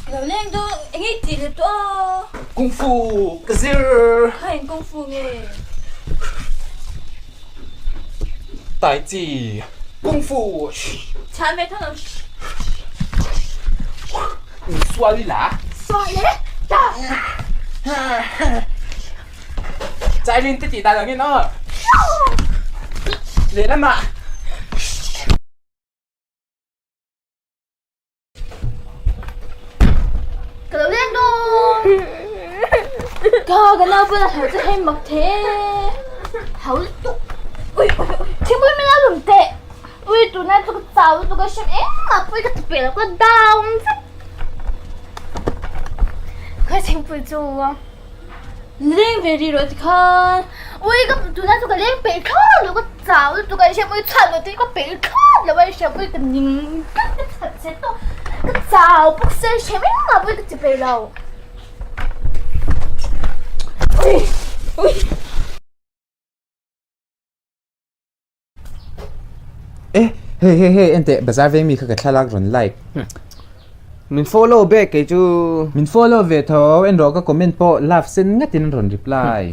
Ka lo leng dawn eng nge i tih leh tawh a? Kung fu ka zir. Kha eng kung fu nge? Tai chi kung fu. Chhan ve tho lo. In sual ila. Sual e ta. Chailin te tih dan angin aw. Lehlamah. Ka lo leng dawn. Ka ka nau pawh a hau chu hei mak the. Hau lutuk. Ui ui ui. Thingpui min a lum teh. Ui tuna chu ka chau lutuk a hrim engmah pawh hi ka ti peih lo ka down vek. Khawi thingpui chu. Leng ve rih rawh tikhan. Ui ka tuna chu ka leng peih thlawt lo ka chau lutuk a hriat ui chhuat lo te ka peih thlawt lo a hriat ui ka ning vek ka chhat che tawh ka chau bawk se hre mai mah pawh ka ti peih lo. Ui ui. E hei hei hei enteh bazar veng mi kha ka thlalak rawn like. Min follow back kei chu. Min follow ve tho en rawh ka comment pawh love sen ngatin an rawn reply.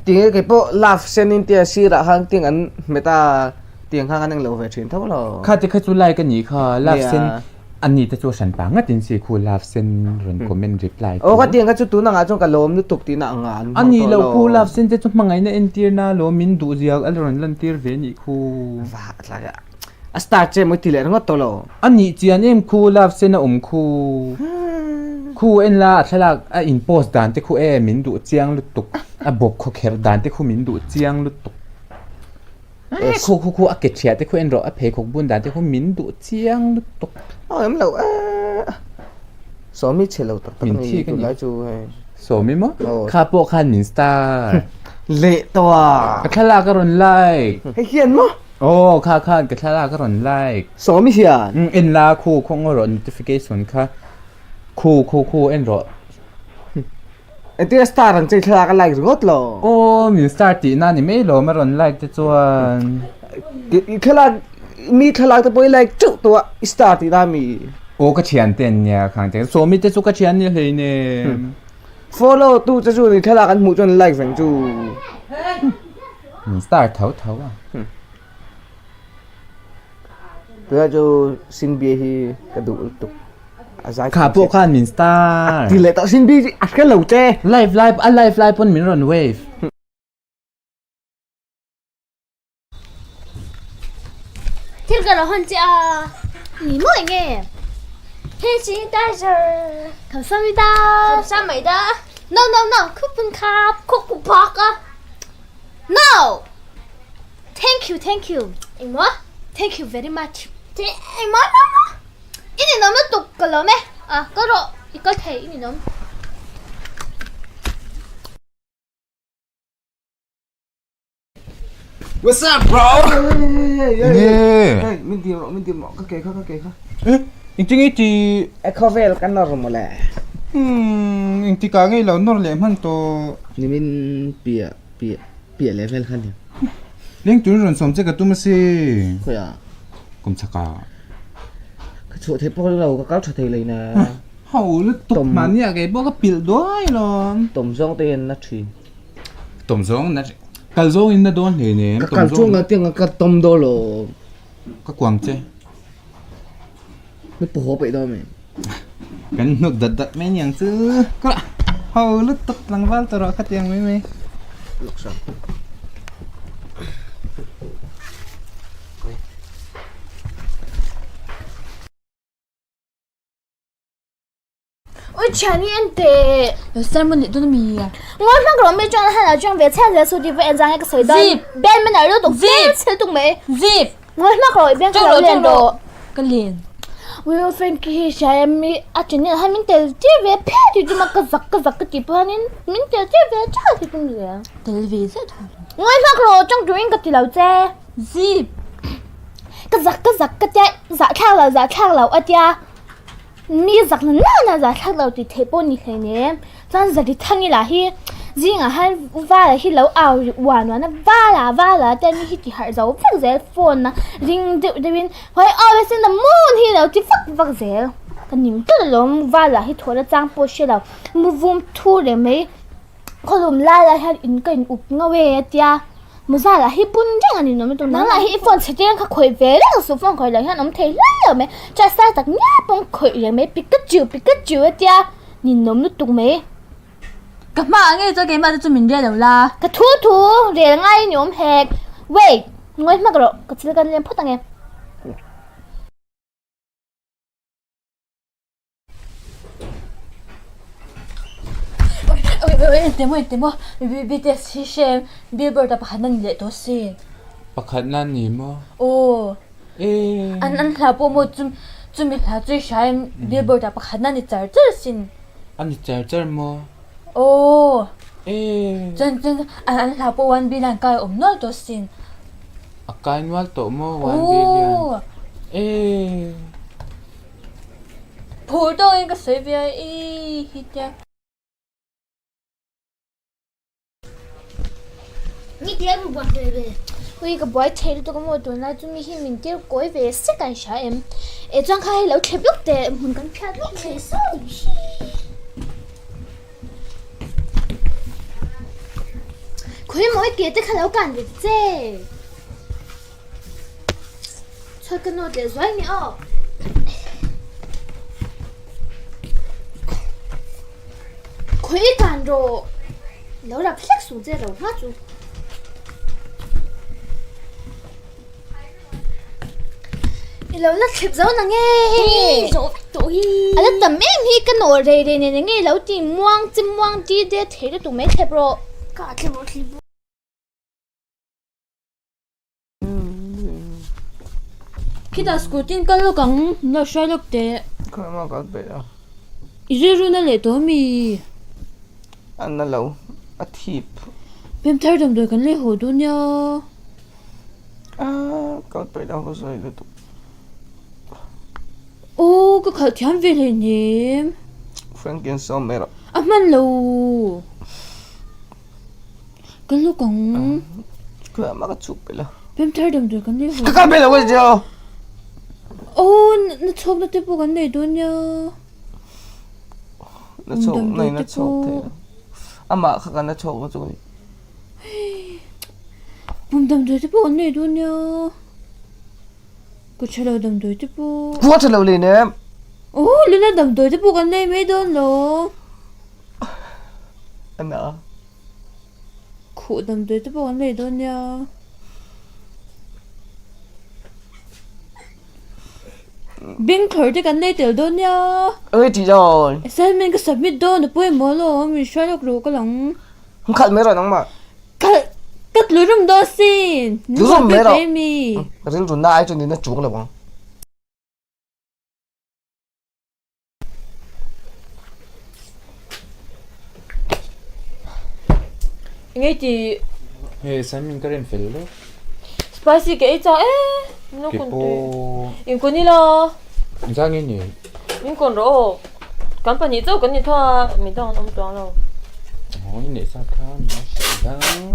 Tinge kei pawh love sen in tia sirah khan tiang an hmet a tiang khan an englo ve thin tho lo. Kha te kha chu like a nih kha love sen A ni te chu a hran pa ngat in si khu love sen rawn comment reply tu. Aw ka tiang kha chu tun angah chuan ka lawm lutuk tihna ang an hmang tawh lo. A ni lo khu love sen te chu hmangaihna entir na lawm min duh zia a rawn lan tir ve nih khu. Va tlai a a star che mawi ti leh ringawt tawh lo. A nih chian em khu love sen a awm khu. Khu en la a thlalak a in post dan te khu e min duh chiang lutuk a bawp khawkherh dan te khu min duh chiang lutuk. Khu khu khu a ke thiah te khu en rawh a pheikhawk bun dan te khu min duh chiang lutuk. Aw em lo eh Sawmi chhe lo tak tak ni tunlai chu hei. Sawmi maw? Kha pawh khan min star. Leh tawh a. Ka thlalak a rawn like. Hei hian maw? Aw kha khan ka thlalak a rawn like. Sawmi hian? En la khu khaw ngaw rawh notification kha khu khu khu en rawh. Engtin a star ang che thlalak a like ringawt lo. Aw min star tih na ni mai lo a rawn like te chuan. I thlalak mi thlalak te pawh i like teuh tawh a i star tih na mi. Aw ka thian te an nia khang te sawmi te chu ka thian ni hlei nem. Follow tu che chu ni thlalak an hmuh chuan like veng chu. Min star tho tho a. Tunah chu Sinbia hi ka duh lutuk. A zai Kha pawh khan min star. A ti leh tawh Sinbi hi a hre lo che. Live live a live lai pawn min rawn wave. Thil ka lo hawn che a, ni maw eng nge? Hand sanitizer. Kamsamida. Kamsamida. No no no, coupon card. Coupon card. No. Thank you thank you engmaw thank you very much engmaw engmaw i ninawm lutuk ka lawm e ah ka rawh i kal thei i ninawm. What's up bro? Hey, min dim rawh min dim rawh ka ke kha ka ke kha. Eh, engtin nge ti? E khawvel ka nawr mawle. Hmm, engtikah nge i lo nawr leh hman tawh? Nimin piah piah Piah leh vel kha ni. Leng turin rawn sawm che ka tum a si. Khawiah? Kum chhakah. Ka chhuah theih pawh lo, ka kal tha thei lo ina. Ho lutuk mahni ah kei pawh ka pilh duai lawm. Tawm zawng te hian na thin. Tawm zawng na thin. Kal zawng in na dawn hle nem. Ka kal chuang nga tiang ka tawm dawn lo. Ka kuang che. Mi paw haw peih dawn mi. Kan hnuk dat dat mai niang chu. Ka ho lutuk tlangval tawh rawh khatiang mai mai. Lawk sang. Ui thian hi en teh. Lo sermon leh dawn ami? Ngawi hmang rawh mi chuan han a chuang ve chhiat zel chu tih pawh engzang nge ka sawi dawn. Zip. Ben men a lutuk zip chhe lutuk mai. Zip. Ngawi hmang rawh i beng ka lo len rawh. Ka len. Ui u Frankie hi hria em mi a channel han min tel tir ve phian tih tum a ka zak ka zak ka tih pawh hianin min tel tir ve tha tih tum zel. Tel ve zet ho. Ngawi hmang rawh tawng turin ka ti lo che. Zip. Ka zak ka zak ka tia zahthlak lo zahthlak lo a tia. Mi zak na na na thlak lo tih theih pawh ni hlei nen chuan zari thang ila hi zingah hian vala hi lo au ri uan uan a vala vala te mi hi ti harh zo vek zel phone a ring deuh deuhin hawi always in the moon hi lo ti vak vak zel. Ka ning tlat alawm vala hi thaw la chang pawh hre lo mu vum thu reng mai khawlum lai lai hian in ka in up ngauh e a tia mawza lah hi bun reng a ni nuam lutuk nang lah hi i phone chhe tir kha khawih ve reng suh phone khawih loh hian awm thei hlai lo mai chuan sai tak ngial pawh khawih reng mai pikachu pikachu a tia ninawm lutuk mai. Ka hma ah ngei chuan keimah te chu min rel lo la. Ka thu thu rel ngai ni awm hek wait ngawi hmak rawh ka thil kan lem phawt ang e. BTS hi hre billboard ah pakhat na ni leh tawh sin. Pakhat na ni maw? Aw. An an hla pawh maw chu chumi hla chu i hria em billboard ah pakhat na ni char char sin. A ni char char maw? Aw. Chuan chuan an an hla pawh one billion kai awm nual tawh sin. A kai nual tawh maw one billion? Aw. Phur tawkin ka sawi ve a i hi tia. Ui ka buai thei lutuk a maw tunlai chu mi hi min tir kawi ve sek an hria em eh chuan kha hei lo thlep lawk teh hmun kan phiat lawk thei sawi hi khawi maw i ke te kha lo kan ve che chhuat ka nawt leh zuai nge aw. Khawi kan rawh lo rap hlek sung che ro hma chu. I lo la thlep zo na nge. Zo vek tawh hi. A la tam em hi ka nawh rei rei nen enge lo ti muang che muang ti de thei lutuk mai thlep rawh. Ka thlep rawh thlep rawh. Khitah scooty in kal lawk ang min lo hruai lawk teh. Khawi maw kal peih a. I rilru na leh tawh ami? A na lo, a thip. Pem thar damdawi kan lei haw dawn nia. Aaa kal peih lo ka sawi lutuk. Aw ka khalh thiam ve hleinem. Frankie an sawm mai rawh. A hman lo. Ka lawk ang. Khawi mah ka chhuk peih lo. Pem thar damdawi kan nei haw. Ka kal peih lo ka ti lo. Aw na chhawk na te pawh kan nei dawn nia. Na chhawk nei na chhawk thei lo. Amah kha ka na chhawk na chu ka ni. Pum damdawi te pawh kan nei dawn nia. Ka tha lo damdawi te pawh. Ka tha lo leh nem. Aw luna damdawi te pawh kan nei mai dawn lo. Ana. Khuh damdawi te pawh kan lei dawn nia. Beng thlawr te kan lei tel dawn nia. Eng i tih dawn? Assignment ka submit dawn a pawimawh alawm min hruai lawk rawh ka lang. Hmu khalh mai rawh nangmah. Khalh ka tlu rum dawn sin. Tlu rum mai rawh. Rilru na ai chuan in a chuang lo ang. Engei ti. Hei assignment ka rem fel lo. Spicy ka ei chak e. Ke pawh. In kun ila. Engzah nge ni? Min kun rawh aw. Kan pahnih chauh kan ni tho a, mi dang an awm tuang lo. Aw i neih sa kha min lo hrilh dang.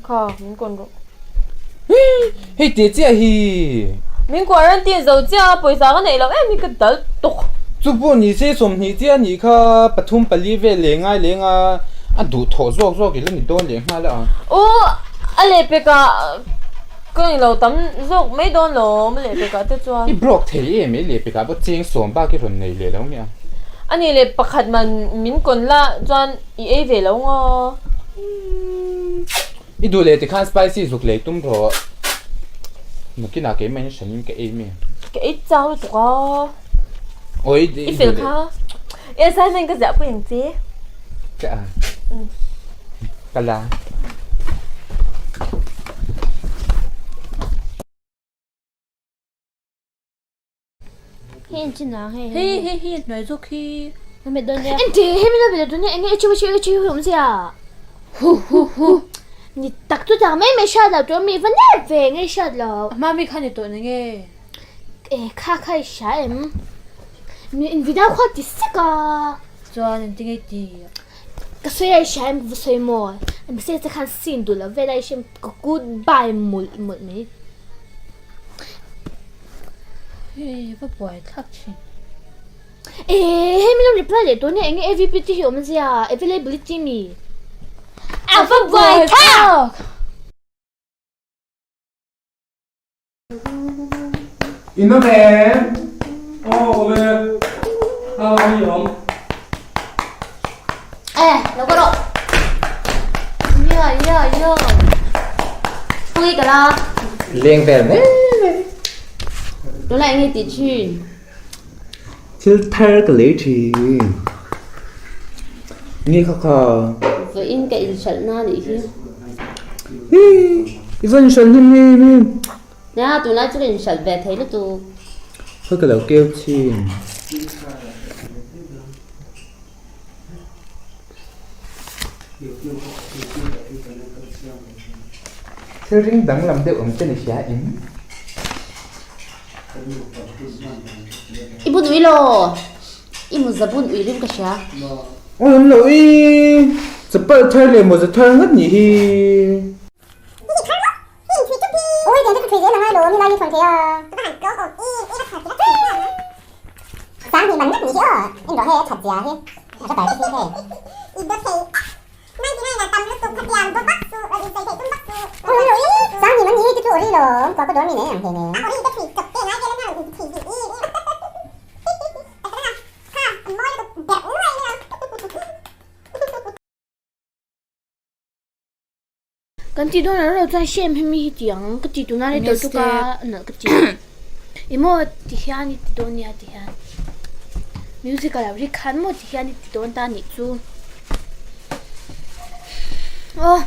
Kha min kun rawh. Hei teh chiah hi. Min quarantine zo chiah a pawisa ka neih loh em hi ka dal tuk. Chu pawh ni se 20 chiah a nih kha pathum pali vel leh ngai leng a a duh thawh zawk zawk ila ni dawn leh nghal a. Aw a lehpek ah ka eng lo tam zawk mai dawn lo a lehpek ah te chuan. I broke thei em i lehpek ah pawh cheng sawm bak i rawn nei leh lo nia. A nih leh pakhat man min kawn la chuan i ei ve lo ngaw. I duh leh tikhan spicy zuk lei tum rawh. Nakinah keimah in hran in ka ei mai. Ka ei chau lutuk a. Aw i I fel kha. I assignment ka ziah pui ang che. Ka a. Ka la. Hei hei hi hnuai zawk hi. Enti hemi lo bele dunia enge ichi ichi ichi hu awm zia. Hu hu hu. Ni tak chu tak mai mai hriat lo tur mi va nep ve nge hriat lo. A hma mi kha ni tawh na nge. E kha kha i hria em. Mi in video khaw ti sek a. Chuan engti nge ti. Ka sawi a i hria em ka va sawi maw. Mahse che khan scene duh lo vel a i hria em ka goodbye mawlh mawlh mai. Hei va buai thlak thin. Ee hei min lo reply leh tawh nia enge AVP te hi awm zia availability mi. A va buai thlak. In awm em? Aw awm e. A awm i awm. E lo ka rawh. Ya ya ya. Pui ka la. Leng vel mai mai. Tunah enge tih thin? Thil thar ka lei thin. Nge kha kha. Vawiin ka inhralh na nih hi. Hi! I va inhralh hnem em em. Nia, tunlai chu ka inhralh ve thei lutuk. Khawi ka lo keu thin. Thil ring danglam deuh ang che ni hria in. I bun ui lo, i mawza bun ui rim ka hria. Aw an lo i chapal thar leh mawza thar ngat nih hi. Kan tih dawn alo chuan shem hemi hi ti ang ka ti tuna ni tawh tuk a nalh ka ti i maw ti hian i ti dawn nia ti hian music a lo ri khan maw ti hian i ti dawn ta nih chu aw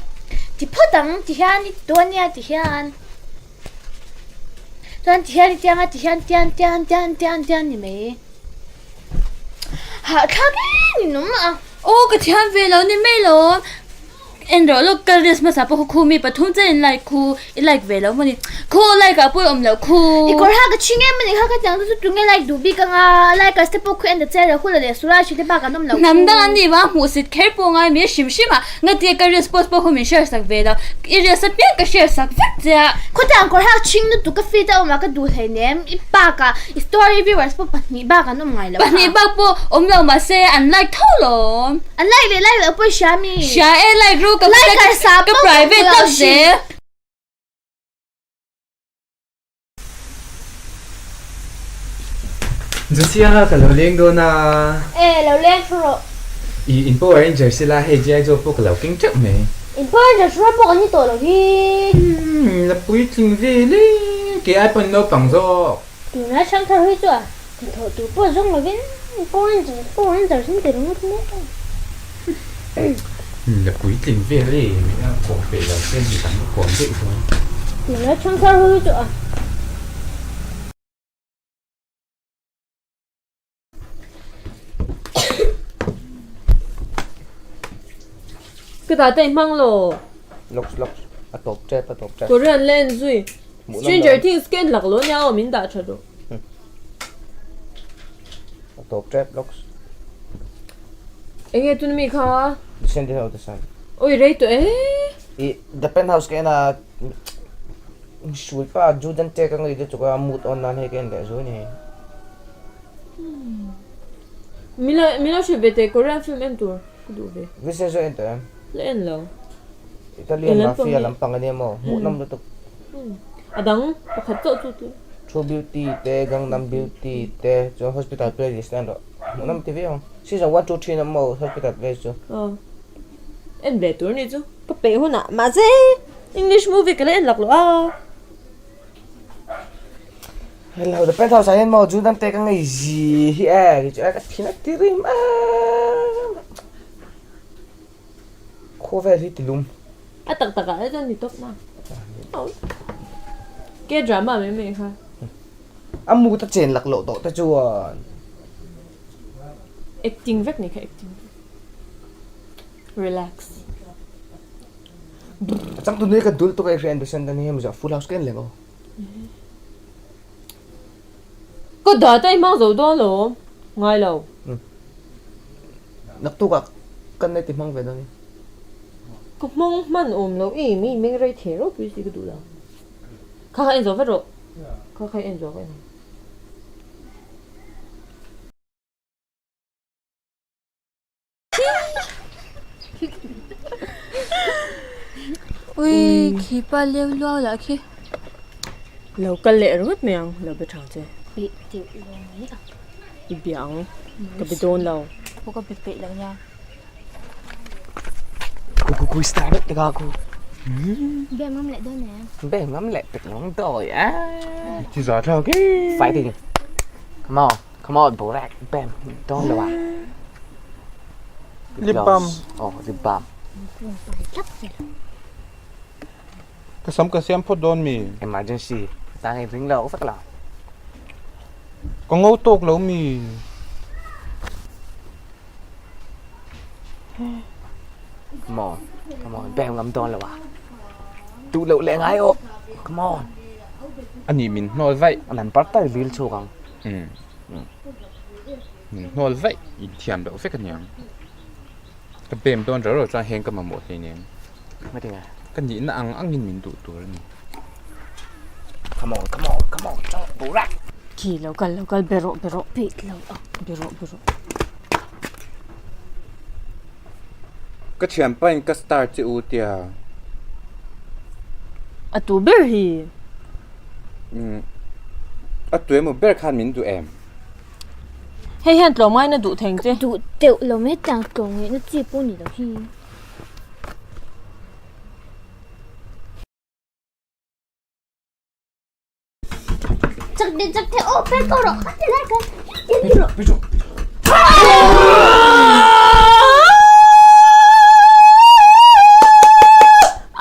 ti phawt ang ti hian i ti dawn nia ti hian chuan ti hian i ti anga ti hian tian tian tian tian tian ni mai hahthlak em in awm a. Aw ka thiam ve lo ni mai lo. En rawh lawk ka reels hmasa pawh khu mi pathum che in like khu i like ve lo maw ni khu like ah pawh i awm loh khu. I kawr ha ka chhing em ani kha ka tiang chu tunge like duh bik anga likers te pawh khu en ta che reh hula leh Suraj te bak an awm loh khu. Hnam dang an nih vang hmuh sit kher pawh ngai mi hrim hrim a ngatia ka reels post pawh khu min share sak ve lo i reels apiang ka share sak vek che a. Khawtlang kawr ha chhing lutuk ka feed a awm a ka duh hleinem i bak ah i story viewers pawh pahnih bak an awm ngai lo kha. Pahnih bak pawh awm lo mahse an like tho lo. An like leh like loh pawh i hria mi. Hria e like ru ka Liker sa ka pawh ka private hmu lo hlauh hrim. zel. Josia ka lo leng dawn a. E lo leng thu rawh. I in Power Rangers ila hei G.I. Joe pawh ka lo keng teuh mai. In Power Rangers rual pawh kan ni tawh lo hi. Umm la puitling vel e kei ai pawn naupang zawk. Tunlai hrang thar hi chuan hnathawh tur pawh zawng lovin Power Rangers Power Rangers an ti ringawt mai a. La puitling vel e min a kawm peih lo che mi dang ka kawm daih dawn. Tunlai hrang thar hi chu a. Ka dah ta i hmang lo. Looks looks a tawp tep a tawp tep. Korean la en zui. Stranger Things ka en lak lo nia aw min dah tha duh. A tawp tep looks. Enge tun mi kha? Descending of the Sun. Oi rei tawh e. I The Penthouse ka en a Hrui pa Judan te ka ngei lutuk a mood on nan hei ka en leh zui ni hei. Mila mila hre ve teh Korean film en tur ka duh ve. Vincenzo en tawh em? La en lo. Italian mafia lampang ania maw? Hmuhnawm lutuk. A dang pakhat chauh chu tlem. True Beauty te Gangnam Beauty te chuan Hospital Playlist te en rawh. Hmuhnawm ti viau ang. Season 1 2 3 in awm maw Hospital Playlist chu. En ve tur ni chu. Ka peih hunah mahse English movie ka la en lak loh a. Hello the penthouse ah hian maw Jordan te ka ngei zi hi e ti chu e ka thin a ti rim em khawvel hi ti lum. A tak tak ah chuan ni tawp na. K drama mai mai kha. A mu ta chen lak loh tawh te chuan. Acting vek ni kha acting vek. Relax. A changtu nui ka dul tuk e hriat Anderson tan hi hemi zawh full house ka en leh maw. Ka data i hmang zo dawn lo ngai lo. Naktuk ah kan nei ti hmang ve dawn i. Ka hmang hman awm lo i mi meng rei thei ropui si ka duh lo. Kha kha en zo vat rawh. Kha kha en zo ka en. Ui khi pa leu luau lah khi. Lo kal leh ringawt mai ang lo be thang che. Be deuh lo mai ang. I bia ang ka be dawn lo. Pawh ka be peih lo nia. Ku ku ku star vek te ka ku. Be ngam leh dawn em? Be ngam leh pek lo dawi a. Chi za thlak e. Fighting. Come on. Come on Borak bam dawn lo a. Lip balm. Oh lip balm. Ka sam ka siam phawt dawn mi. Emergency. Tang i ring lo vek lo. Ka ngo tawk lo mi. Come on. Come on. Bam ngam dawn lo a. Duh loh leh ngai aw. Come on. Ani min hnawl vaih. An par tal vil chhuak ang. Umm. Min hnawl vaih inthiam loh vek aniang. Ka bem dawn rau rau chuan heng ka mamawh hleinem. Ngatinge? Ka nihna ang angin min duh tur a ni. Come on, come on, come on, chawh Borak. Khi lo kal lo kal be rawh be rawh. Peih lo ang. Be rawh be rawh. Ka thianpain ka star che u tia. A tu ber hi. Umm a tu emaw ber khan min duh em? Hei hian tlawmngaina duh theng che. Duh deuh lo mai tang tlawmngaihna chi pawh ni lo hi. Chak te chak te aw pek ko rawh kha ti lai khan ti ti rawh.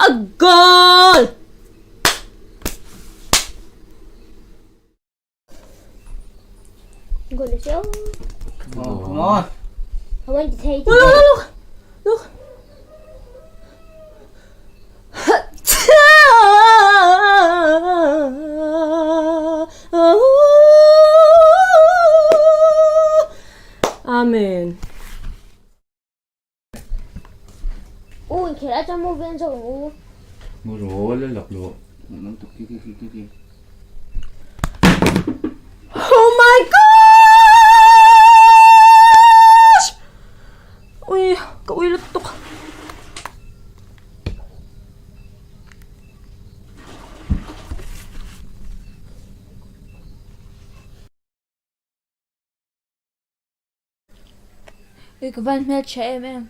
A goal! Goal is yo. Come on, come on. I want to take. Look, look, look. Amen. U in khelh atang movie an zawk ang u. Mu rawh la lak lawh. Ngaihnawm tuk ki ki ki ki ki. Oh my gosh! Ui, ka ui lutuk. Ui ka van hmel tha em em.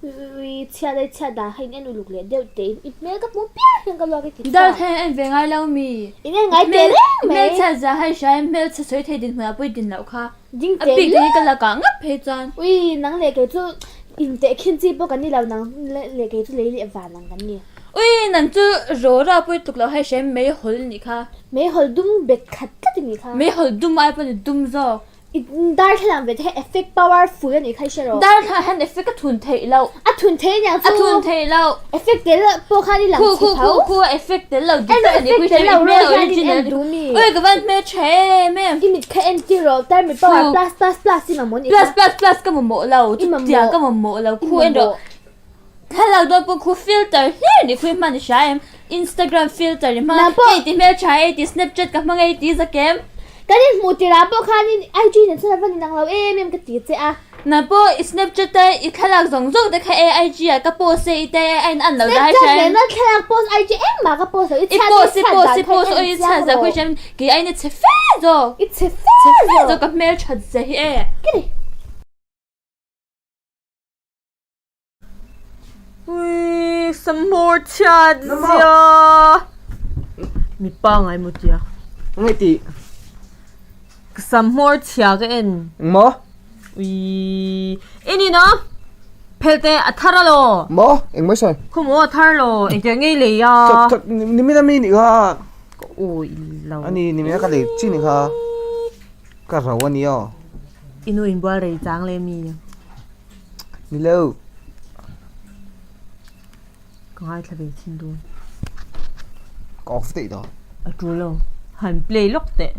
Ui chhiat ai chhiat dah kha in en uluk leh deuh teh in i hmel ka hmuh piang hian ka luak i ti Dar kha en ve ngai lo mi. In en ngai teh reng mai. Hmel chhiat zah hai hria in hmel chhe sawi thei din hmunah pawh i din loh kha. Ding A teh bik reng. hi ka lakah ngap phei chuan. Ui nang leh kei chu in teh khin chi pawh kan ni lo nang leh kei chu lei leh van ang kan ni. Ui nang chu rawra pawh i tluk loh hai hria in meihawl nih kha. Meihawl dum bet khat tlat i nih kha. Meihawl dum ai pawh ni dum zawk. I darthlalang ve te hi effect powerful a nih kha i hre rawh. Darthlalang hian effect a thun theih loh. A thun theih aniang chu. A thun theih loh. Effect tel pawh khan i lang chhe tho. Khu khu khu a effect tel lo dik tak a nih Effect tel lo rawh hian in en duh mi. Ui ka van hmel tha em em. I mit kha en tir rawh tarmit power plus plus plus i mamawh nih kha. Plus plus plus ka mamawh lo. Chutiang ka mamawh lo khu en rawh. Thlalak dawn pawh khu filter hlir ni khu i hman i hria em? Instagram filter i hmang a, hei ti hmeltha hei ti snapchat ka hmang hei ti zakem. Kan inhmuh tirah pawh khanin IG nen chuan a va ni nang lo em em ka ti che a. Nang pawh i snapchat a i thlalak zawng zawng te kha e IG ah ka post e i te e a in an lo dah hria em? Snapchat nena thlalak post IG engmah ka post lo i chhiat i chhiat dan kha i en chiang rawh. Kei aiin i chhe fe zawk. I chhe fe zawk. Ka hmelthat zia hi e. Kini. Ui, samhmawr chhiat zia. Mi pangai maw tia. Ngai ti. Ka samhmawr chhia ka en. Maw? Ui, en in a. Phel te a thar a lo. Maw? Eng mai sawi? Khaw maw a thar lo, engtiang ngei lei a. Nimin a mi nih kha. Ka awi lo. Ani nimin a ka lei chi nih kha. Ka rau a ni aw. I nu in bual rei chang le mi. Ni lo. Ka ngaithla ve thin dawn. Ka off daih dawn. A tul lo. Han play lawk teh.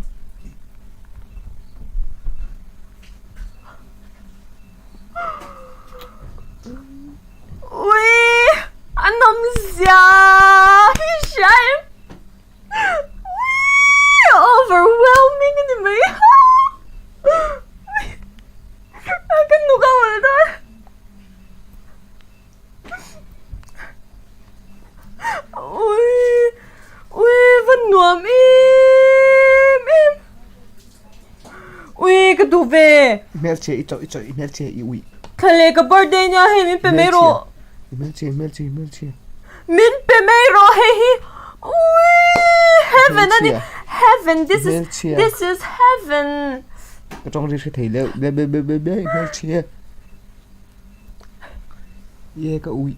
Ui! A nawmzia hi hria em? Ui! Overwhelming a ni mai. Ka nuk a awlh dawn. duh ve. I hmelchhia i chawh i chawh i hmelchhia i uih. Thla leh ka birthday nia hei min pe mai rawh. I hmelchhia i hmelchhia i hmelchhia. Min pe mai rawh hei hi uii heaven a ni heaven this is this is heaven. Ka tawng ri hre thei leuh be be be be be i hmelchhia. Ye ka uih.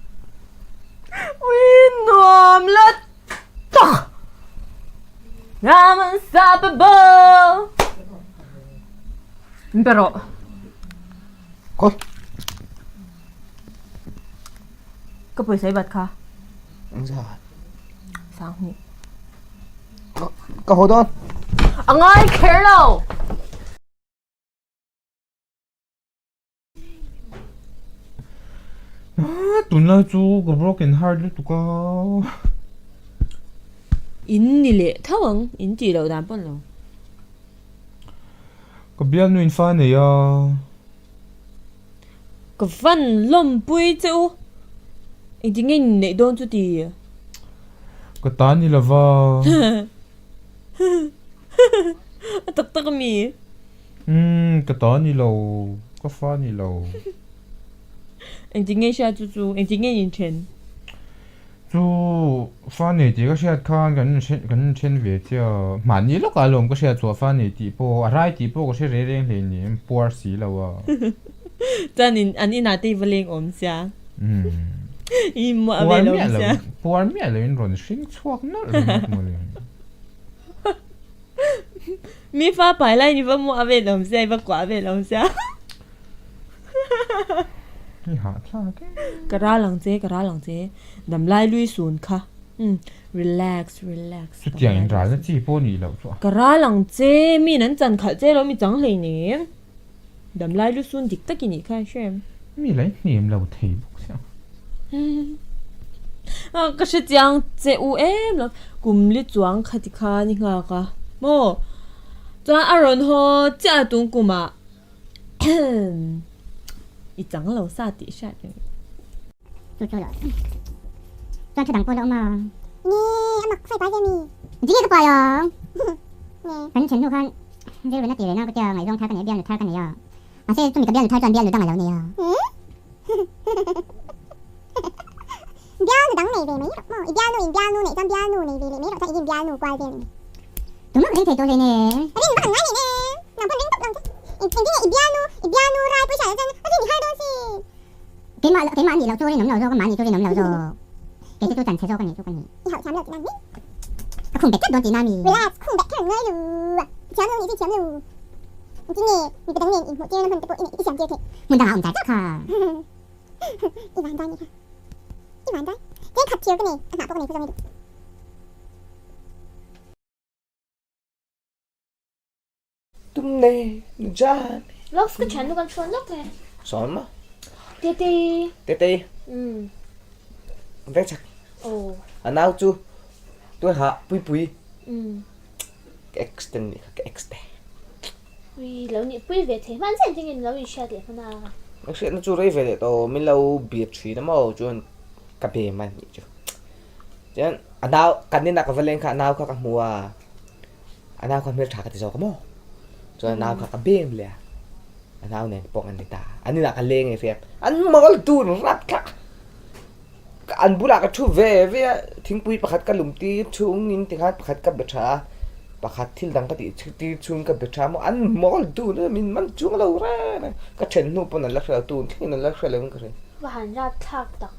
Uii nuam la tak. I'm unstoppable. Min pe rawh. Khaw. Ka pawisa i bat kha. Engzah? Sanghnih. Ka haw dawn. A ngai kher lo. Tunlai chu ka broken heart lutuk a. In ni leh tho ang, in tih loh dan pawn lo. Ka bialnu in fa nei a. Ka van lawmpui che u. Engtin nge in neih dawn chu ti? Ka ta ni lova. A tak tak ami? Umm ka ta ni lo, ka fa ni lo. Engtin nge hria chu chu, engtin nge in then? Chu fa nei tih ka hriat khan kan inhren kan inthen ve chiah a, mahni lawkah alawm ka hriat chhuah fa nei tih pawh a rai tih pawh ka hre reng reng hle ni em puar si lo a. Chuan in an inah te i va leng awm sia. Umm. I muah vel awm sia. Puar miah lo in rawn hring chhuak nawlh ringawt mawle. Mi fa pai lai ni va muah vel awm sia i va kuah vel awm sia. I hah thlak e. Ka ral ang che, ka ral ang che. Damlai lui sun kha. Umm relax, relax. Chutiang in ralna chi pawh nih loh chu a. Ka ral ang che, mi in an chan khalh che lo mi chang hlei nem. Damlai lu sun dik tak i nih kha i hre em? Mi la i hnem lo thei bawk sia. Ka hre chiang che u em lo. Kum li chuang kha ti khan i nghak a maw? Chuan a rawn haw chiah a tung kumah i chang lo sa tih hriat reng. Chu chu lo. Chuan thu dang pawh la awm a. Nge a mak fai pai ve mi. Jinge ka pai ang. Nge. Kan then hnu khan rilru na ti reng a ka tia ngaihzawng thar ka nei a bialnu thar ka nei a. Mahse chumi ka bialnu thar chuan bialnu dang a lo nei a. Bialnu dang nei ve mai rawh maw. I bialnu in bialnu neih chuan bialnu nei ve leh mai rawh chuan i rin bialnu kual vel ni mai. Tumah ka ring thei tawh hle ne. Rin vak an ngai nei ne. Nang pawn ring tawp lo ang che. Engtin nge i bialnu i bialnu rai pawisa loh chuan a rin i har dawn si. Keimah keimah anih loh chu rinawm lo zawk a, mahni chu rinawm lo zawk. Kei chu chu chan chhe zawk a nih chu ka ni. I hauh thiam lo tihna mi? Ka khum bet tlat dawn tihna mi? Relax, khum bet kher ngai lo. I thiam lo nih chu i thiam lo. Engtin nge mipa dang nen inhmuh tirna hman te pawh i neih i siam tir theih? Hmun dangah a awm char char kha. I van dai nih kha. I van dai. Cheng khat thir ka nei, a hnah pawh ka nei khaw zawng i duh. Tumne jane. Locks ka thian nu kan phone lawk e. Sawn ma. Tete. Tete. Um. Vek chak. Oh. A nau chu tuai ha pui pui. Um. Ka ex ten ni ka ex te. Ui lo ni pui ve thei hman chen tingin lo in hriat leh hman a. Ka hriat na chu rei ve leh to min lo bia thin a maw chuan ka be man ni chu. Chuan a nau kan inah ka va leng kha a nau kha ka hmu a. A nau kha hmeltha ka ti zawk a maw? Chuan a nau kha ka bem leh a, a nau nen pawh an ni ta. An inah ka leng e hriat, an mawl dun rap thlak. An bulah ka thu ve ve a, thingpui pakhat ka lum tir chhungin tikhan pakhat ka be tha a, pakhat thil dang ka tih tir chhung ka be tha a maw, an mawl dun a, min man chuang lo reng a, ka then hnu pawn an la hre lo, tun thlengin an la hre lo in ka hria. Va han rap thlak tak.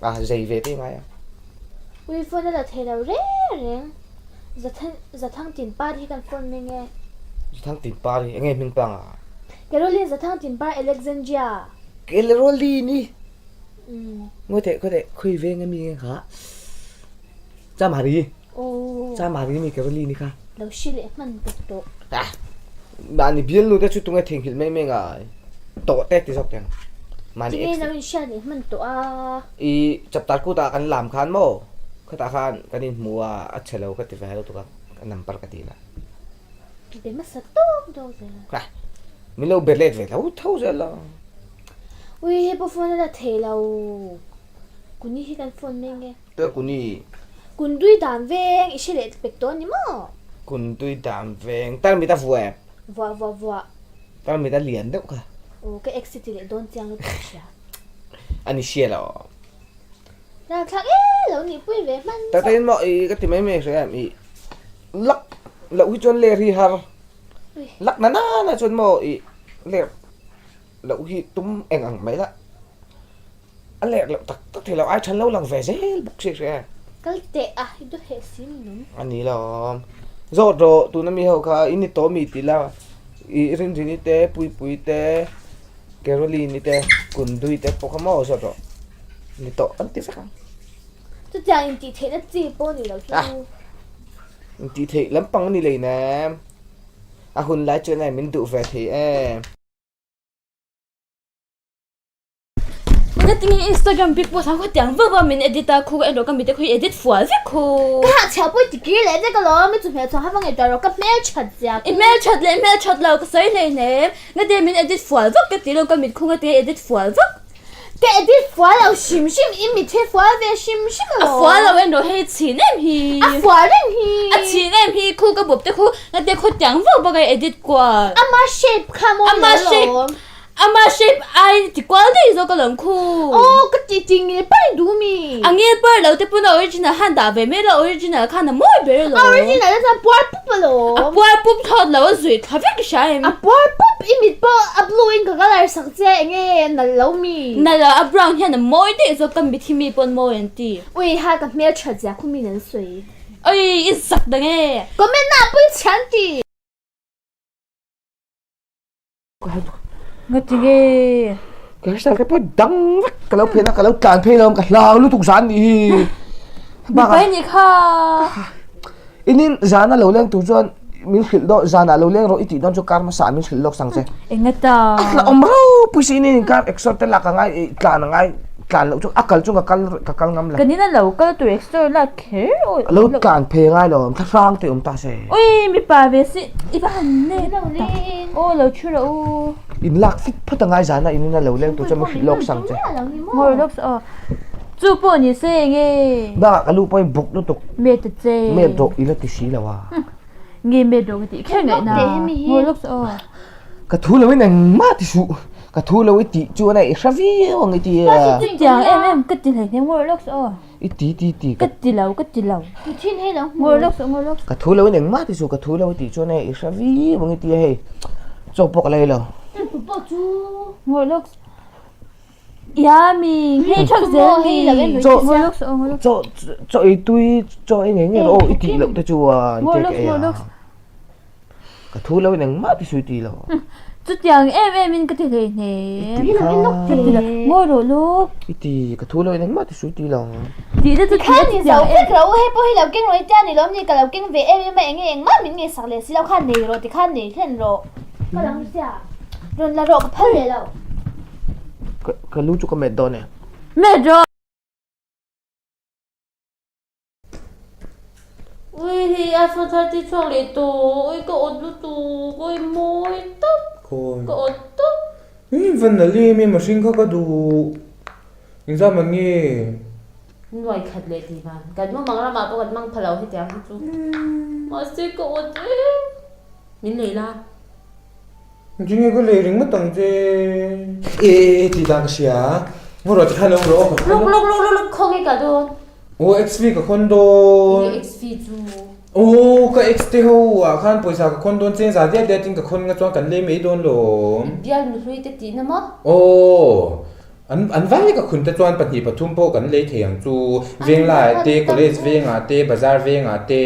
A zei ve te ngai a. Ui phone a la thei lo reng reng. Zathang Tinpar hi kan phone mai nge? Zathang Tinpar hi enge hming pang a? Caroline Zathang Tinpar Alexandria. Caroline i? Ngawi teh khawi teh khawi veng ami nge kha? Chamari. Aw. Chamari mi Caroline i kha. Lo hri leh hman tuk tawh. Ah. Mahni bialnu te chu tunge theihnghilh mai mai ngai. Tawh te ti zawk teng. Mahni Tinge lo inhriat leh hman tawh a? I chapter kutah kan lam khan maw? Khatah khan kan inhmu a, a chhe lo ka ti ve lutuk a, ka number ka dil a. Be hmasa tawk dawk zel a. Kha, min lo be let ve tho tho zel a. Ui, hei pawh phone a la thei lo. Kuni hi kan phone mai nge? Tuai kuni. Kundui dan veng i hre leh pek tawh a ni maw? Kundui dan veng, tarmit a vuah em? Vuah vuah vuah. Tarmit a lian deuh kha. Aw ka ex ti leh dawn chiang lutuk hria. A ni hria lo. Ralthlak e lo nih pui ve hman. Tak takin maw i ka ti mai mai hria em i lak loh hi chuan ler hi har lak na na chuan maw i ler loh hi tum eng ang mai la. A lek loh tak tak thei lo, ai than lo lang ve zel bawk si hria. Kal teh a, i duh heh si min awm. A ni lo. Zawt rawh, tuna mi ho kha i ni tawh mi ti la, i Rinrini te, Puipui te, Caroline-i te, Kundui te pawh kha maw zawt rawh. Ni tawh an ti vek ang. Chutiang intih theihna chi pawh ni lo chu. Intih theih lampang a ni leinem. A hun lai chuan e min duh ve thei em. Engati nge Instagram pic post ang khaw tiang vak vak min edit a, khu ka en rawh ka mite khu i edit fual vek khu. Ka hah chhiah pawh i ti kir leh vek alawm, i chu hmelchhuah hava ngaihtuah rawh ka hmelthat zia khu. I hmelthat leh hmelthat lo ka sawi hleinem, ngati min edit fual vak ka ti lo ka mit khu ngati nge edit fual vak. Ka edit fual lo hrim hrim, i mit hi fual ve hrim hrim alawm. A fual lo en rawh hei chhin em hi. A fual reng hi. A chhin em hi khu ka bawp te khu ngati khaw tiang vak vak a edit kual. Ama shape kha mawi lo alawm. Ama shape ai ti kual daih zawk alawm khu. Aw ka ti ti ngil par i duh mi. A ngil par lo te pawn a original khan dah ve mai la original khan a mawi ber alawm. A original te chuan puar pup alawm. A puar pup thlawt lo a zuih thla vek i hria em. A puar pup i mit pawh a blue in ka colour sak che enge nalh lo mi. Nalh lo a brown hian a mawi daih zawk ka mit hi mi pawn mawi an ti. Ui ha ka hmel that zia khu min an sawi. Oi i zak dang e. Comment na pui chhian ti. Ngati nge? Ka hairstyle ka pawh dang vek ka lo phen a ka lo tlan phei lo ka hlau lutuk zan nih hi. Mipa nih kha. Inin zan a lo leng tur chuan min hrilh dawn zan ah lo leng rawh i tih dawn chu kar hmasa ah min hrilh lawk sang che. Engata? A hla awm ropui si inin kar exor te lak a ngai tlan a ngai tlan loh chu a kal chu ka kal ka kal ngam lo. Kan in a lo kal tur exor lak kher awi. A lo tlan phei ngai lo thlahrang te awm ta se. Ui mipa ve si i va han ne tak aw lo thu rawh u. In lak fit phawt a ngai zan a in in a lo leng tur chuan min hrilh lawk sang che. Ngawi lawk sa aw chu pawh ni se enge. Bakah ka lu pawh in buk lutuk. Met ta che. Met rawh i la ti si lo a. Nge met rawh ka tih kher ngaih na ngawi lawk sa aw. Ka thu lo in engmah ti suh ka thu lo i tih chuan a i hre viau ang i ti a. Chutiang em em ka ti hleihnem ngawi lawk sa aw. I ti ti ti ka ti lo ka ti lo. Tu thin hei lo hmu. Ngawi lawk suh ngawi lawk suh. Ka thu lo in engmah ti suh ka thu lo i tih chuan hei i hre viau ang i ti a hei chaw pawh ka lei lo. Tu pawh chu. Ngawi lawk suh. Yummy hei thak zel mi. Chaw Ngawi lawk suh ngawi lawk suh. Chaw chaw ei tui chaw ei ngei ngei rawh aw i tih loh te chuan Ngawi lawk suh ngawi lawk suh. Ka thu lo in engmah ti sui ti lo. Chutiang em em in ka ti hlei hnem. I ti kha. Ka ti lo. Ngawi rawh luk. I ti ka thu lo in engmah ti sui ti lo. Ti te chu ti Khan ni zo vek ro hei pawh hi lo keng rawh i tia ni lawm ni ka lo keng ve em em a enge engmah min ngei sak leh si lo khan nei rawh ti khan nei hlen rawh. Ka lang sia. Rawn la rawh ka phal leh lo. Ka lu chu ka met dawn e. Met rawh. Ui hei iPhone 30 chhuak leh tawh ui ka awt lutuk ui mawi tawp ka awt tawp. Ui van nalh em em mihring kha ka duh engzah man nge. Nuai khat leh tih van kan mumang ramah pawh kan mang pha lo hetiang hi chu mahse ka awt em min lei la. Engtin nge ka lei ringawt ang che. E e tih dan ka hria. Ngaw rawh tikhan lo rawh aw ka Luk luk luk luk luk khaw nge ka dawn. Aw XV ka khawn dawn. Nge XV chu. Aw ka X te ho ah khan pawisa ka khawn dawn cheng za diat diat in ka khawn nga chuan kan lei mai dawn lawm. I bial nuhlui te tihna maw? Aw an an vai ka khun te chuan 2 3 pawh kan lei thei ang chu. Venglaiah te college vengah te bazar vengah te.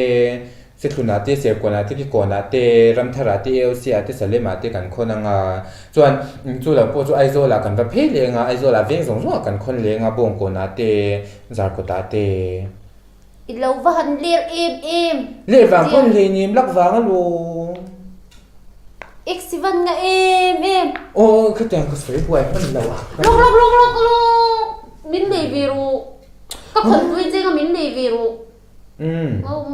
Sethlunah te, Serkawnah te, Kikawnah te, Ramtharah te, AOC-ah te, Salemah te kan khawn ang a. Chuan chu lo pawh chu Aizawlah kan va phei leng a, Aizawlah veng zawng zawngah kan khawn leng a, Bawngkawnah te, Zarkawtah te. I lo va han ler em em. Ler vang pawn hleinem lak vang alawm. X van nga em em. Aw khatiang ka sawi buai hman lo a. Lawk lawk lawk lawk lawk min nei ve rawh. Ka khawnpui cheng a min nei ve rawh. Aw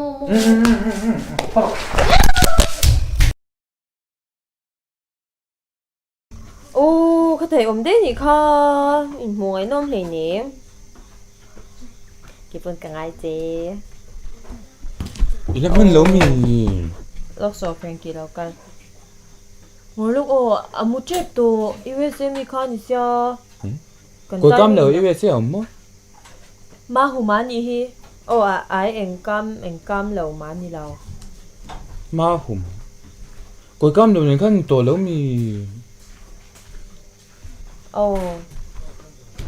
ka thei awm daih nih kha inhmuh ngaihnawm hleinem keipawn ka ngai che. I la hman lo mi? Lawk saw Frankie lo kal. Ngawi lawk aw, a mu tep tawh, USA mi kha a ni sia. Kan Kawi kam timing lo dah. USA a awm maw? Mahu mah nih hi. Aw a ai eng kam eng kam lo mah ni lo. Mahu mah. Kawi kam lo nen khan ni tawh lo mi. Aw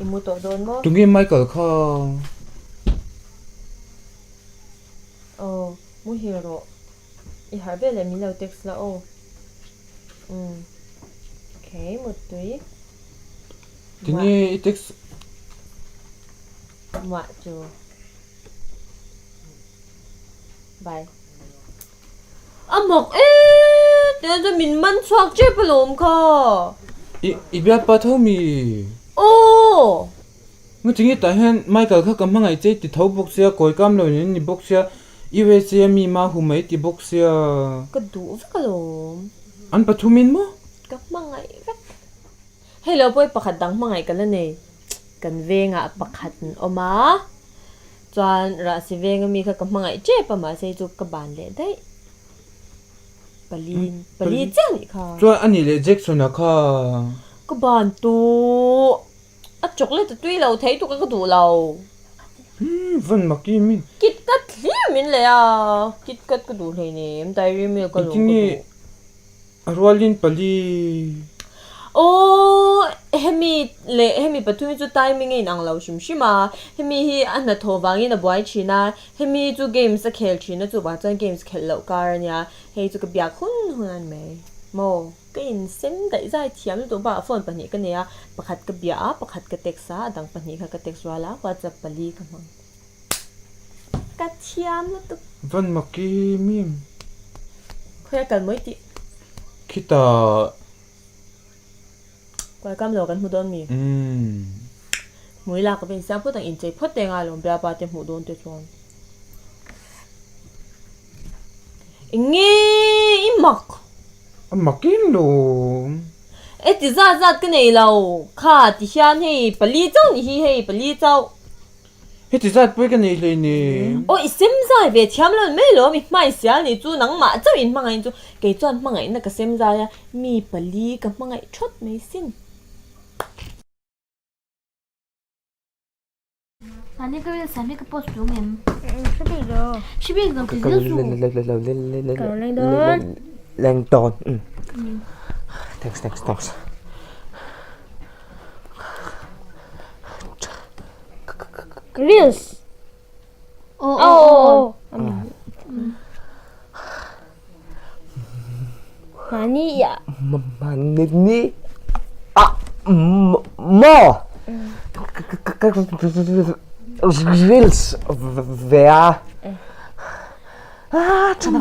i mu tawh dawn maw? Tunge Michael kha? Aw muhil rawh. I harh vel leh min lo text la aw. Umm okay muttui. Tinge i text? Muah chu. Bye. A mak e tiang chuan min man chhuak tep alawm kha. I i bialpa tho mi? Aw. Nga tinge tah hian Michael kha ka hmangaih che i ti tho bawk sia, kawi kam lo in ni bawk sia, USA a mi ma hu mai ti bawk sia. Ka duh vek alawm. An pathumin maw? Ka hmangaih vek. Hei lo pawh i pakhat dang hmangaih ka la nei. Kan vengah pakhat an awm a, chuan Rahsi venga mi kha ka hmangaih tep a mahse chu ka ban leh daih. Pali pali chiah anih kha. Chuan ani leh Jackson-a kha. Ka ban tawh. A chocolate a tui lo thei tuk a ka duh lo. Umm van mak i min. Kit Kat hlir min leh a, Kit Kat ka duh hleinem, Dairy Milk a lawm ka duh. A rualin pali. Aw, hemi leh hemi pathum hi chu timing a inang lo hrim hrim a, hemi hi a hnathawh vangin a buai thin a, hemi chu games a khel thin a chuvang chuan games khelh loh kar a nia, hei chu ka biak hun hun a ni mai maw? Ka insem daih zai thiam lutuk bakah phone pahnih ka nei a, pakhat ka bia a, pakhat ka text a, a dang pahnih kha ka text rual a, WhatsApp pali ka hmang. Ka thiam lutuk. Van mak i mim. Khawi a kal mawi tih. Khitah. Kuai kam lo kan hmu dawn mi. Umm. Hmui lak ka va insiam phawt ang, inchei phawt te anga lawm bialpa te hmuh dawn te chuan. Enge i mak? A mak em lawm. E ti zat zat ka nei lo. Kha ti hian hei pali chauh ni hi hei pali chauh. Heti zat pawh i ka nei hleinem. Aw i sem zai ve thiam lo mai lawm i hmai sial ni chu nangmah chauh in hmangaih chu kei chuan hmangaihna ka sem zai a mi pali ka hmangaih thawt mai sin. Mahni ka ril sam hi ka post tum em? Hre bik lo. Hre bik lo ti zil su. Ka rawn leng dawn. Leng dawn. Thanks thanks thanks. Reels. Oh oh oh. Mahni ya. Mahni ni a maw reels ve a. Ah, tha na.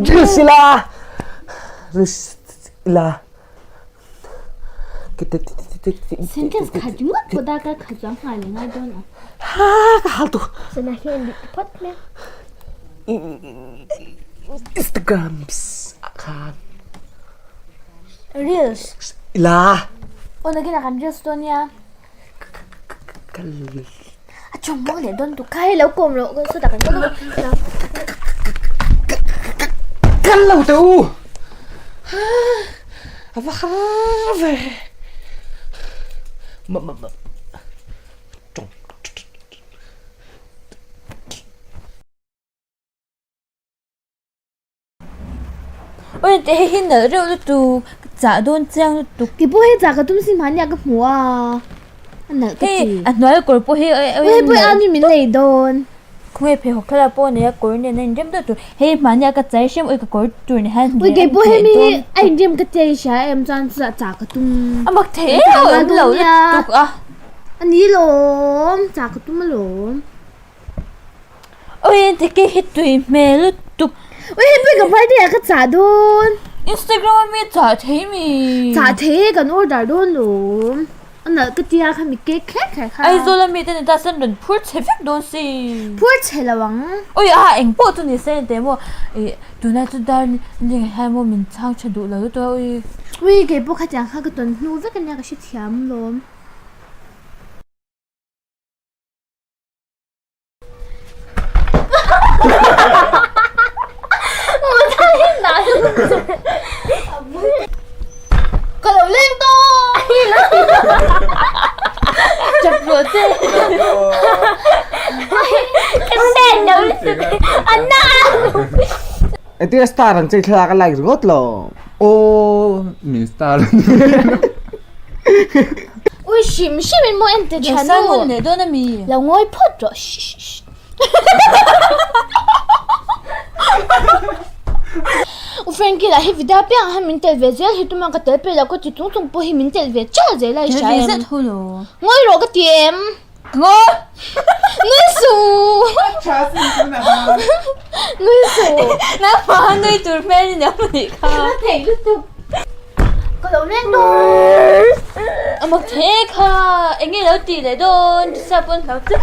Reels ila. Reels ila. Sentence khat ringawt pawh darkar khat chuang nghal leh ngai dawn ang. Ha ka hal tu. Sana hi an dik phawt mai. Instagrams ah khan. Reels. Ila. Aw nakinah kan reels dawn nia. A chawm bawk leh dawn tuk kha hei lo kawm rawh sawtah kan kal dawn. Kal lo teh u. A va har ve. Ma ma ma. Tawng. Oi teh hei hi nalh reuh lutuk ka chah dawn chiang lutuk. Ti pawh hei chah ka tum sin mahni ah ka hmu a a nalh ka ti. Hei a hnuai kawr pawh hi oi hei pawh a ni min lei dawn. Khawnge pheikhawk thlalak pawh a nei a kawr nen a inrem deuh tur hei mahni ah ka chai hrem oi ka kawr tur ni hian Oi kei pawh hemi hi a inrem ka tia i hria em chuan chutah chah ka tum. A mak thei em awm lo lutuk a. A ni lawm chah ka tum alawm. Oi engtik hi tui hmel lutuk. Oi hei pawh ka birthday ah ka chah dawn. Instagram a mi chah thei mi. Chah thei e kan order dawn lawm. A nalh ka tia kha mi cake kher kher kha. Aizawl a mi te ni ta chuan rawn phur chhe vek dawn si. Phur chhe lo ang. Oi a eng pawh chu ni se engte maw ih tunah chu dar ling ah hian maw min chhang tha duh lo lutuk a ui. Ui kei pawh khatiang kha ka tawn hnu vek ania ka hrethiam lawm. rawh che. Ka sen lo lutuk a na. Engtin star ang che thlalak a like ringawt lo. Aw min star. Ui hrim hrim in maw en te tha nu. Leh dawn ami. Lo ngawi phawt rawh. U Frankie lah hi video piang ah hian min tel ve zel hi tuma ka tel peih lo ka ti chung chung pawh hi min tel ve chiah zel a i hria em. Ngawi rawh ka ti em. Ngawi! Nui suh! Nui suh! Nangmah nui tur hmel i nei anih kha. Ka thei lutuk. Ka lo leng dawn. A mak the kha eng nge lo tih leh dawn ti sa pawn hlau che.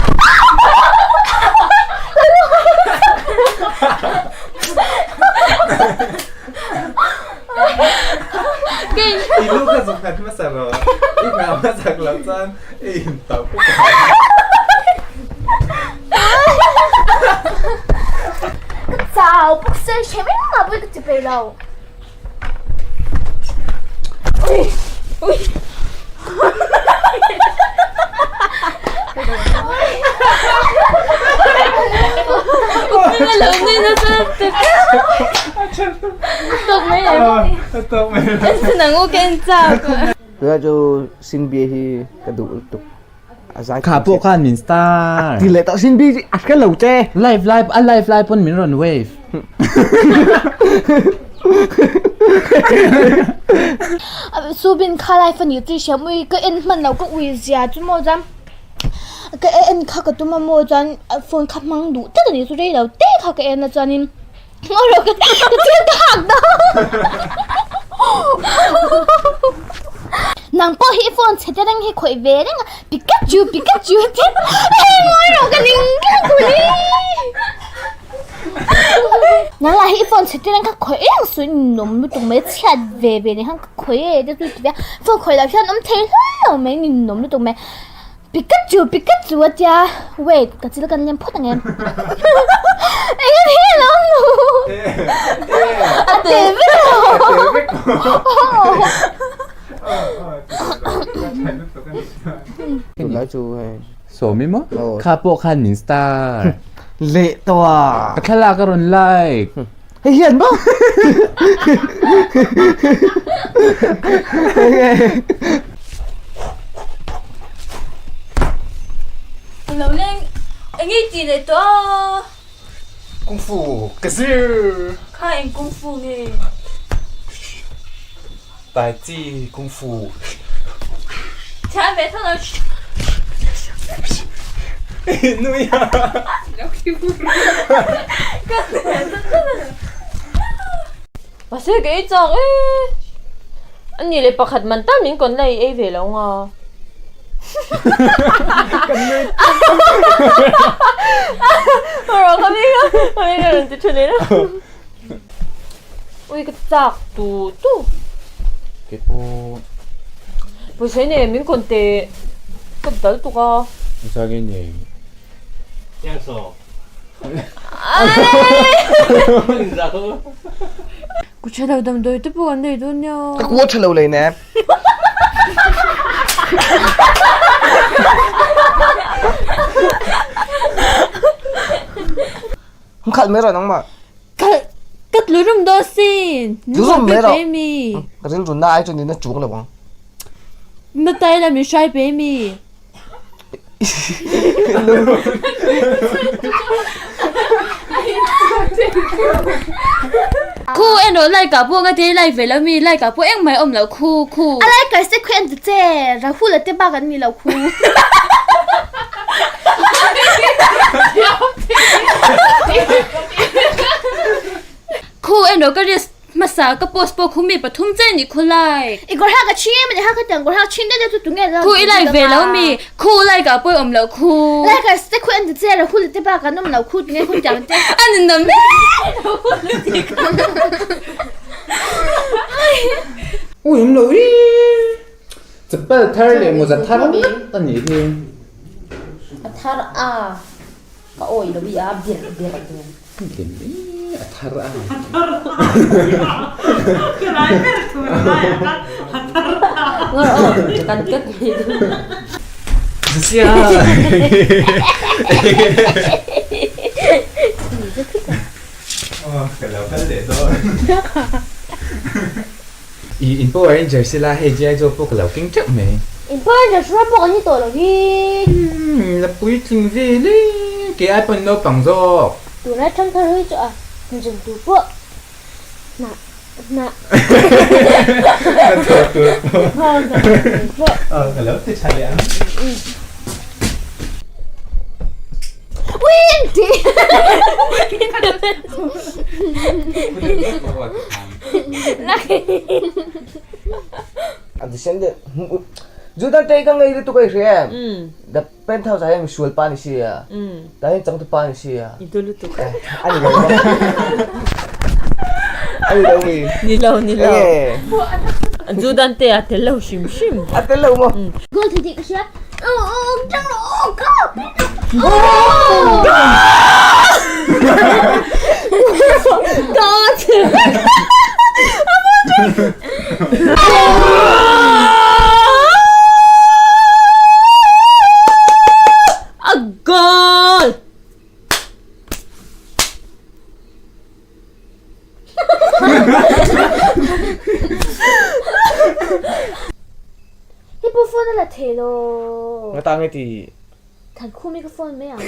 I lu kha zuk nghat hmasa rawh. I nghah hmasak loh chuan i intauh pawp ang. Ka chau bawk se hre mai mai pawh ka ti peih lo. Tunah chu Sinbia hi ka duh lutuk. A zai Kha pawh khan min star. A ti leh tawh Sinbia hi a hre lo che. Live live a live lai pawn min rawn wave. Subin kha live a nih chu i hriam ui ka en hman loh ka ui zia chu maw chuan ka en kha ka tum a maw chuan phone kha hmang duh tlat a nih chu rei lo te kha ka en a chuanin ngaw ka thil ka hak dawn nang pawh hi i phone chhe te reng hi khawih ve reng a Pikachu Pikachu te hei ngawi rawh ka ning ka kuli. Nang lah hi i phone chhe te reng kha khawih eng suih ninawm lutuk mai chhiat ve ve ni khan ka khawih e te chu ti ve a phone khawih loh hian awm thei hlawm lo mai ninawm lutuk mai Pikachu Pikachu a tia wait ka chil kan lem phawt ang em eng nge hi lo nu a te vek lo. Tunlai chu hei. Sawmi maw? Kha pawh khan min star. Leh tawh a. Ka thlalak a rawn like. Hei hian maw? Lo leng eng i tih leh tawh a. Kung fu ka zir. Kha eng kung fu nge? Tai chi kung fu. Thiam ve tho lo. Nui a. Mahse ka ei chak e. Ani leh pakhat man tal min kawn la i ei ve lo nga. Kan nui. Rawh ka mi ka mi ka rawn ti tha leh lo. Ui ka chak tu tu. Keipawh. Pawisa nei min kawn teh ka dal tuk a. Pawisa nge nei. Ku tha lo damdawi te pawh an nei dawn nia. Ka kua tha lo lei nem. Khalh mai rawh nangmah. Khalh ka tlu rum dawn sin. Tlu rum mai rawh. Ka rilru na ai chuan in a chuang lo ang. Na tai la min hrai pe mi. Khu en rawh like ah pawh nga te like ve lo mi like ah pawh engmah awm lo khu khu. A like ah se khu en ta che Rahul a te bak an ni lo khu. Khu en rawh ka risk hmasa ka post pawh khu mi pathum che ni khu like. I kawr hak a chhing em ani ha kha tiang kawr hak chhing deuh deuh chu tunge la Khu i like ve lo mi khu like ah pawh i awm lo khu. Like ah se khu en ta che Rahul te bak an awm lo khu tunge khu tiang te. A ninawm hle Rahul a ti kha. Ui awm lo ii. Chapal thar leh mawza thar ngawt a nih hi. A thar a, ka awi lo i a bir bir nen. Lem e, a thar a. A thar a. Ka lai ber thu lai a ka a thar a. Ngawr aw, kan kat ngei deuh. Sia. Ka lo kal leh dawn. I in Power Ranger sila hei G.I. Joe pawh ka lo keng teuh mai. In Power Ranger hruai pawh kan ni tawh lo hi. La puitling vel e, kei ai pawn naupang zawk. Tunlai thangthar hi chu a hnazen tur pawh hna hna. Hnathawh tur pawh. Hnathawh tur pawh. Aw ka lo ti tha leh ang. Judan te ka ngei lutuk a i hria em? The Penthouse ah hian misual pa ni sia, tah hian changtu pa ni sia. I du lutuk. A ni lo maw? A ni lo mi? Ni lo, ni lo. Judan te a tel lo hrim hrim. A tel lo maw? Goal thei tih ka hria. A goal! Hei pawh phone a la thei lo. Nga ta nge ti? Than khum hi ka phone mai ang.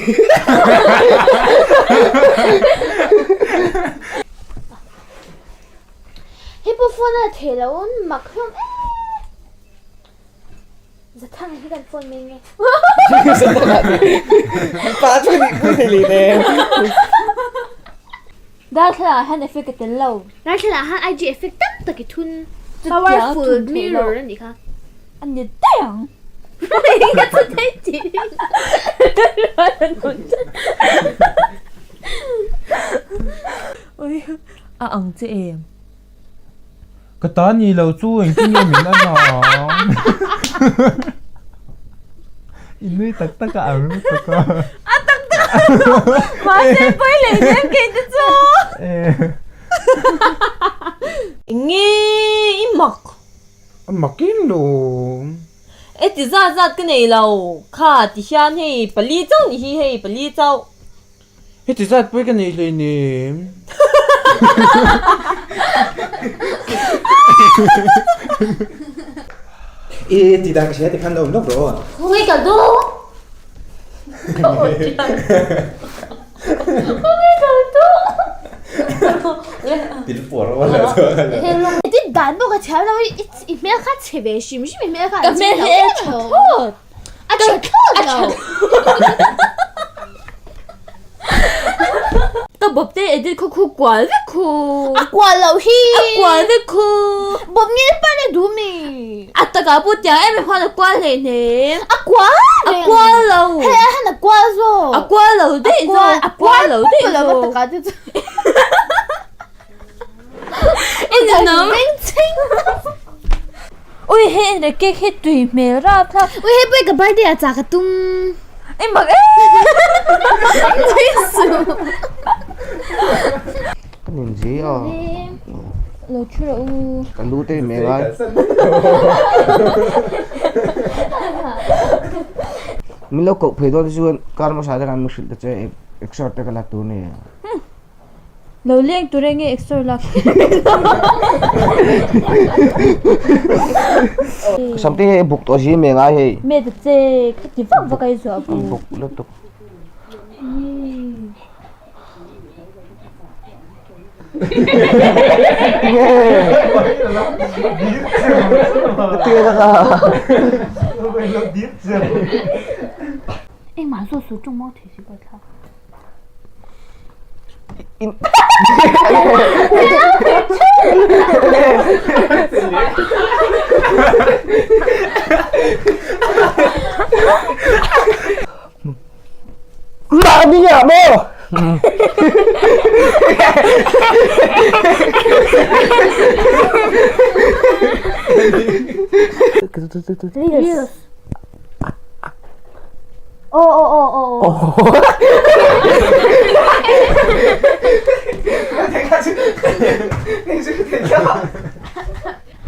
Hei pawh phone a la thei lo mak hlawm e. Zathang hi kan phone mai nge. Pa chu ni pui thei le ne. Darthlalang ah hian effect a tel lo. Darthlalang ah hian IG effect tam tak i thun. Powerful mirror a nih kha. A ni daih ang. Ka chu thei tih. Oi a ang che em. Ka ta ni lo chu engtin nge min a ang? I nui tak tak a ang lutuk a. A tak tak a mahse pawi leh nem kei te chu. Enge i mak? A mak em lo. E ti zat zat ka nei lo kha ti hian hei pali chauh ni hi hei pali chauh. Heti zat pawh ka nei hleinem. E ti dan ka hria ti khan lo awm lawk rawh aw. Khawngaih ka duh. Ka aw chiang. Khawngaih ka duh. Til puar aw la chuan a la. Ti dan pawh ka thiam lo i hmel kha chhe ve hrim hrim i hmel kha Ka hmel hi a tha thlawt. A tha thlawt lo. Ka bawp te edit khaw khu kual vek khu. A kual lo hi. A kual vek khu. Bawp ngil par e du mi. A takah pawh tiang em em khuan a kual hlei hnem. A kual A kual lo. Hei a han a kual zawk. A kual lo daih zawk. A kual lo daih zawk. A takah te chu. Ui hei en leh cake hi tui hmel rap thlak. Ui hei pawh ka birthday ah chah ka tum. Ei mak em. Ka nin zi a. Lo thu rawh u. Ka lu te mai ngai. Min lo koh phei dawn te chuan kar hmasa te khan min hrilh ta che exer te ka la tur nia. Lo leng tur enge exer lak Something hei buk tawh si me ngai hei. Me ta che ka ti vak vak a i zuah bu. Buk lutuk. Engmah zawh su tawng mau thei si pawh thlak. Mahni ah maw? Reels. Aw aw aw aw aw.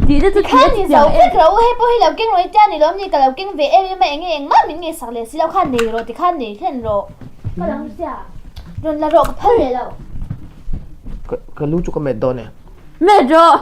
Tih te chu Tikhan ni zo vek rawh u, hei pawh hi lo keng rawh i tia ni lawm ni, ka lo keng ve em em a, enge engmah min ngaihsak leh si lo khan nei rawh tikhan nei hlen rawh. Ka lang sia, rawn la rawh ka phal leh lo. Ka lu chu ka met dawn e. Met rawh!